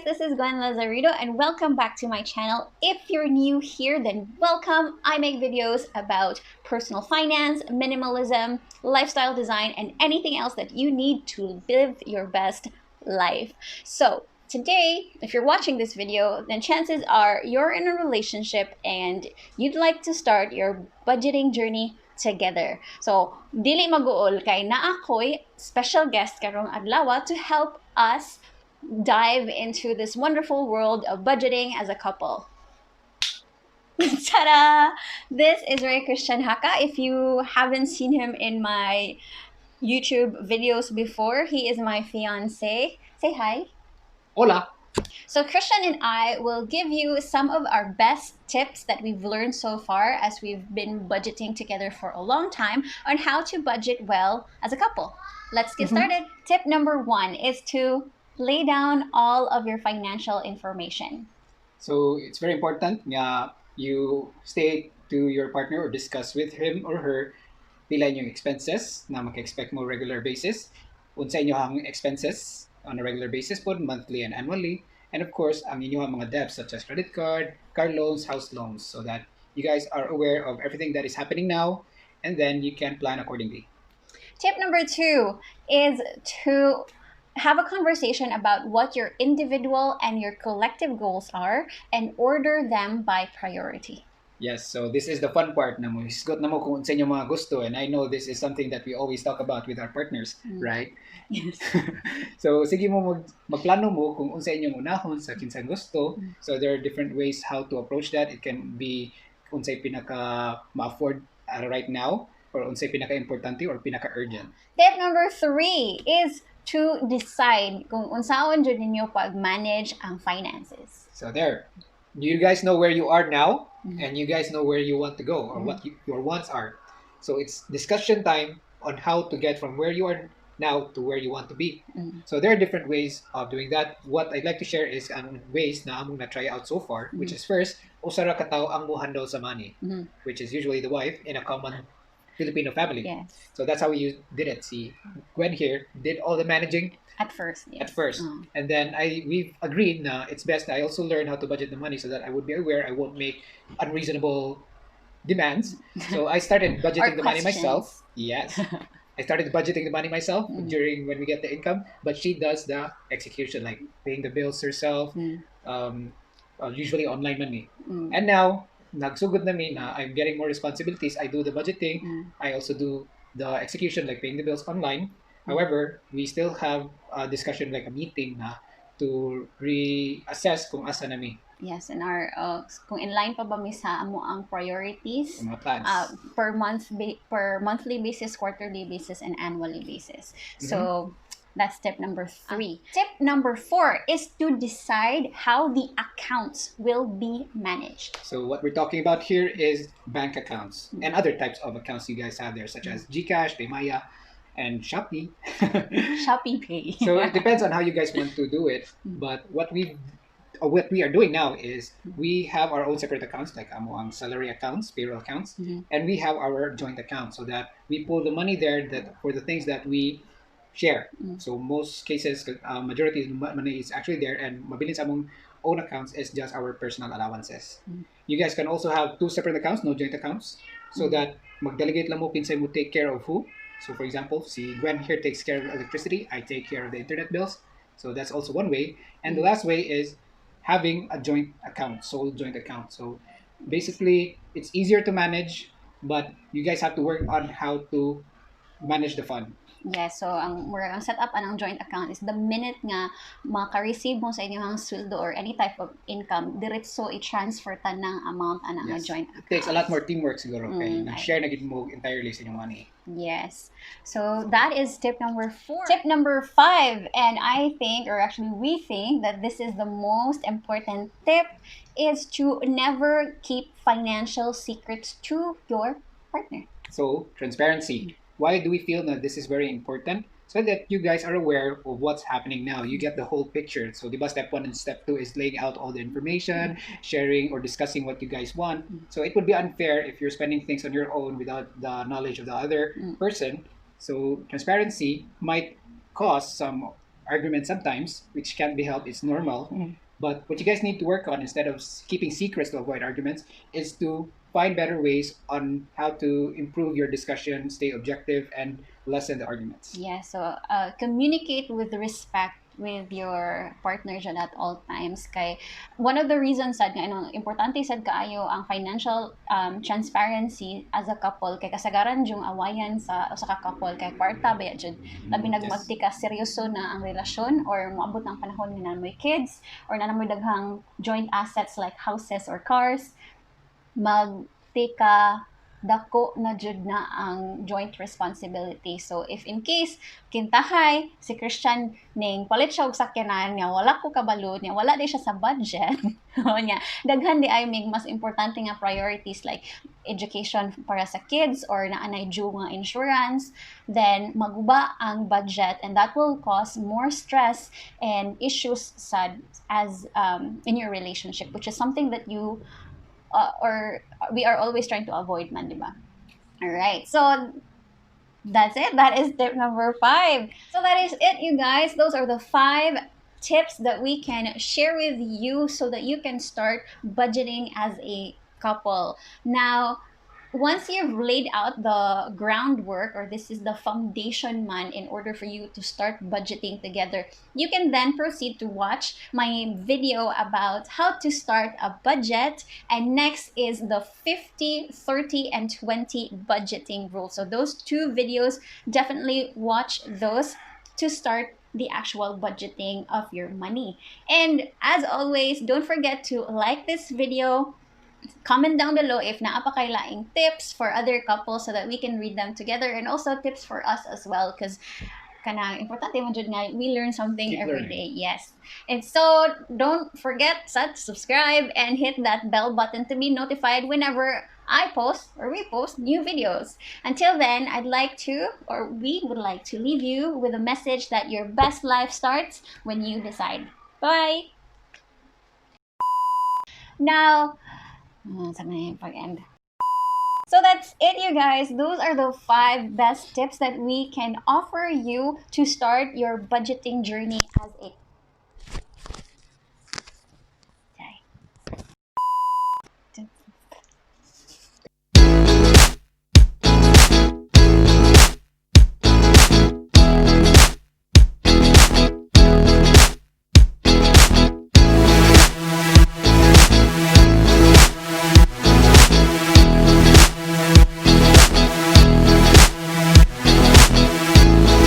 Guys, this is Gwen Lazarito and welcome back to my channel. If you're new here, then welcome. I make videos about personal finance, minimalism, lifestyle design, and anything else that you need to live your best life. So today, if you're watching this video, then chances are you're in a relationship and you'd like to start your budgeting journey together. So, dili mag-uol kay naa ko'y special guest karong adlaw to help us dive into this wonderful world of budgeting as a couple. Ta-da! This is Ray Christian Haka. If you haven't seen him in my YouTube videos before, he is my fiance. Say hi. Hola. So Christian and I will give you some of our best tips that we've learned so far as we've been budgeting together for a long time on how to budget well as a couple. Let's get started. Tip number one is to lay down all of your financial information. So it's very important nga you state to your partner or discuss with him or her pila inyong expenses na maka-expect mo regular basis, unsa inyong expenses on a regular basis po, monthly and annually, and of course, ang inyong mga debts such as credit card, car loans, house loans, so that you guys are aware of everything that is happening now, and then you can plan accordingly. Tip number two is to have a conversation about what your individual and your collective goals are and order them by priority. Yes, so this is the fun part na mo hisgot na mo kung unsa inyong mga gusto, and I know this is something that we always talk about with our partners, right? Yes. So sige mo magplano mo kung unsa inyong unahon sa kinsang gusto. So there are different ways how to approach that. It can be unsay pinaka ma-afford right now or unsay pinaka-importante or pinaka-urgent. Tip number three is to decide kung unsaon jud ninyo pag-manage ang finances. So there, you guys know where you are now, and you guys know where you want to go or what your wants are. So it's discussion time on how to get from where you are now to where you want to be. So there are different ways of doing that. What I'd like to share is ang ways na among na-try out so far, which is first, usa ra ka tawo ang mo-handle sa money, which is usually the wife in a common Filipino family. So that's how we did it. See, Gwen here did all the managing At first, yes. at first. And then I we've agreed na it's best I also learn how to budget the money so that I would be aware I won't make unreasonable demands. So I started budgeting Or the money myself. questions. Yes. I started budgeting the money myself during when we get the income, but she does the execution, like paying the bills herself, usually online money. And now, nagsugod na mi na I'm getting more responsibilities. I do the budgeting. I also do the execution, like paying the bills online. However, we still have a discussion, like a meeting na to reassess kung asa na mi Yes, and our kung in line pa ba mi sa amoang priorities mga plans. Per monthly basis, quarterly basis, and annually basis. So that's tip number three. Tip number four is to decide how the accounts will be managed. So what we're talking about here is bank accounts and other types of accounts you guys have there, such as GCash, Paymaya, and Shopee. Shopee Pay. So it depends on how you guys want to do it. But what we are doing now is we have our own separate accounts, like amoang salary accounts, payroll accounts, and we have our joint account so that we pull the money there that for the things that we share. So most cases, majority of the money is actually there, and mabilin sa among own accounts is just our personal allowances. You guys can also have two separate accounts, no joint accounts, so that mag-delegate lang mo kinsay mo take care of who. So for example, si Gwen here takes care of electricity, I take care of the internet bills. So that's also one way. And the last way is having a joint account, sole joint account. So basically, it's easier to manage, but you guys have to work on how to manage the fund. Yes, so ang murag ang setup anang joint account is the minute nga maka-receive mo sa inyong sweldo or any type of income, diretso i-transfer tanang amount ana nga joint It takes a lot more teamwork siguro kay nag-share na gid mo entirely sa inyong money. Yes. So that is tip number four. Tip number five, and I think, or actually we think, that this is the most important tip, is to never keep financial secrets to your partner. So, transparency. Why do we feel that this is very important? So that you guys are aware of what's happening now. You get the whole picture. So, diba, step one and step two is laying out all the information, sharing or discussing what you guys want. So, it would be unfair if you're spending things on your own without the knowledge of the other person. So, transparency might cause some arguments sometimes, which can't be helped. It's normal. But what you guys need to work on instead of keeping secrets to avoid arguments is to find better ways on how to improve your discussion, stay objective, and lessen the arguments. Yeah, so communicate with respect with your partner dyan at all times. Kay one of the reasons sad nga ano, importante sad kaayo ang financial transparency as a couple kay kasagaran yung awayan sa usa ka couple kay kwarta ba jud, labi nag magtika seryoso na ang relasyon or moabot ng panahon nga naa moy kids or naa moy daghang joint assets like houses or cars, magtika dako na jud na ang joint responsibility. So if in case kintahay si Christian ning palit siya og sakyanan nga wala ko kabalo niya, wala di siya sa budget niya, daghan diay mig mas importante nga priorities like education para sa kids or naa nay due nga insurance, then maguba ang budget and that will cause more stress and issues sad as in your relationship, which is something that you or we are always trying to avoid man, di ba? All right. So that's it. That is tip number 5. So that is it, you guys. Those are the 5 tips that we can share with you so that you can start budgeting as a couple. Now, once you've laid out the groundwork, or this is the foundation man in order for you to start budgeting together, you can then proceed to watch my video about how to start a budget. And next is the 50, 30, and 20 budgeting rule. So those 2 videos, definitely watch those to start the actual budgeting of your money. And as always, don't forget to like this video, comment down below if naa pa kay laing tips for other couples so that we can read them together, and also tips for us as well, because kanang importante man jud nga we learn something Keep every learning. Day. Yes. And so don't forget to subscribe and hit that bell button to be notified whenever I post or we post new videos. Until then, I'd like to, or we would like to leave you with a message that your best life starts when you decide. Bye! Now, pag-end. So that's it, you guys. Those are the 5 best tips that we can offer you to start your budgeting journey as a